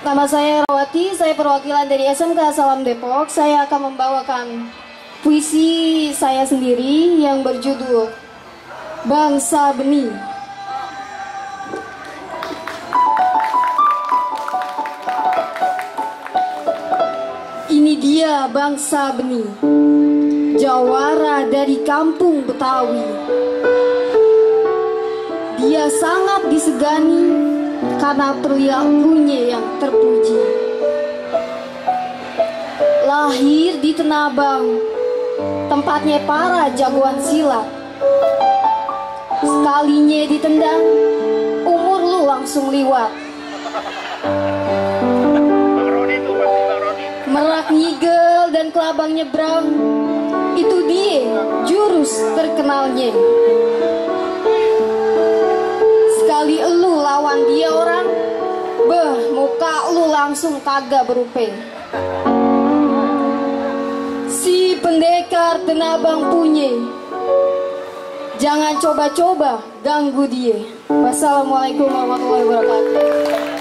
Nama saya Rawati, saya perwakilan dari SMK Salam Depok. Saya akan membawakan puisi saya sendiri yang berjudul Bangsa Benih. Ini dia bangsa benih, jawara dari kampung Betawi. Dia sangat disegani karena perilakunya yang terpuji. Lahir di Tenabang, tempatnya para jagoan silat. Sekalinya ditendang, umur lu langsung liwat. Merak Ngigel dan Kelabang Nyebrang, itu dia jurus terkenalnya. Sekali elu lawan dia orang, muka lu langsung kagak berupe. Si pendekar Tenabang punya, jangan coba-coba ganggu dia. Wassalamualaikum warahmatullahi wabarakatuh.